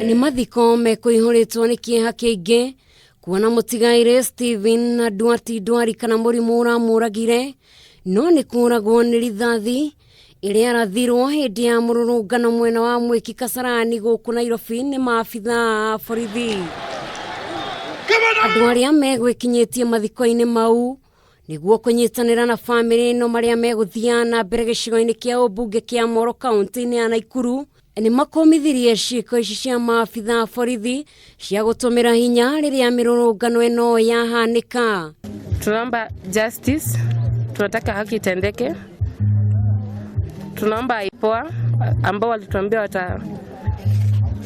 Nĩ mathiko mekũihũrĩtwo nĩ kĩeha kĩingĩ kuona mũtigairĩ Stephen na Duarte ndwari kana mũrimũ ũramũragire, no nĩ kũragwo nĩ rithathi ĩrĩa arathirwo hĩndĩ ya mũrũrũngano mwena wa Mwĩki Kasarani gũkũ Nairobi nĩ maabitha a borithi. Andũ arĩa megwĩkinyĩtie mathiko-inĩ mau nĩguo kũnyitanĩra na bamĩrĩ ĩno marĩa megũthiaga na mbere gĩcigo-inĩ kĩa ũmbunge kĩa Moro kaunti-inĩ ya Naikuru nĩ makũmithirie ciĩko ici cia maabitha a borithi cia gũtũmĩra hinya rĩrĩa mĩrũrũngano ĩno yahanĩka. Tunaomba justice, tunataka haki itendeke. Tunaomba IPOA ambao walituambia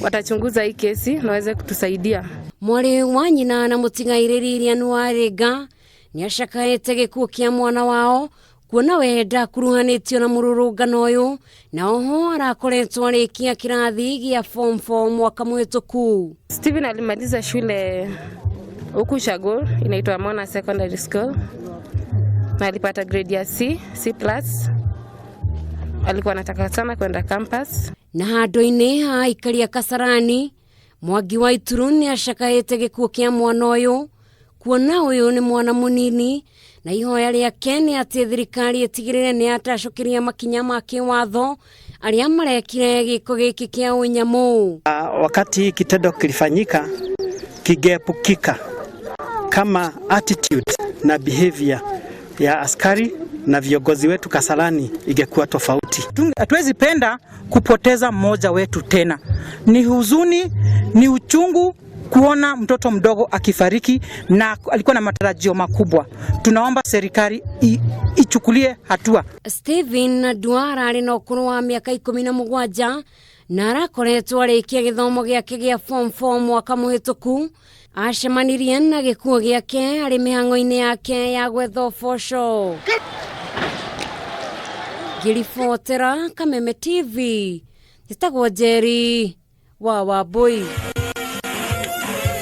watachunguza hii kesi na waweze kutusaidia. Mwarĩ wa nyina na mũtigairĩ Lilian Warĩnga nĩ acakaĩte gĩkuũ kĩa mwana wao kuona we ndakuruhanĩtio na mũrũrũngano ũyũ, na oho arakoretwo arĩkia kĩrathi gĩa form 4 mwaka mũhĩtũku. Steven alimaliza shule huku Shago, inaitwa Mona Secondary School, na alipata grade ya C, C+. Alikuwa anataka sana kwenda campus. Na handũ-inĩ ha aikari a Kasarani, Mwangi wa Ituru nĩ acakaĩte gĩkuũ kĩa mwana ũyũ kuona ũyũ nĩ mwana mũnini, na ihoya rĩake nĩ atĩ thirikari ĩtigĩrĩre nĩ yatacũkĩria makinya ma kĩwatho arĩa marekire gĩko gĩkĩ kĩa ũnyamũ. Wakati hii kitendo kilifanyika kingeepukika kama attitude na behavior ya askari na viongozi wetu Kasarani ingekuwa tofauti. Hatuwezi penda kupoteza mmoja wetu tena. Ni huzuni, ni uchungu kuona mtoto mdogo akifariki na alikuwa na matarajio makubwa. Tunaomba serikali ichukulie hatua. Stephen Duara arĩ na ũkũrũ wa mĩaka 17 na arakoretwo arĩkia gĩthomo gĩake gĩa form 4 mwaka mũhĩtũku. Acemanirie na gĩkuũ gĩake arĩ mĩhang'o-inĩ yake ya gwetha ũboco. Ngĩribotera Kameme TV, njĩtagwo Njeri wa Wambui.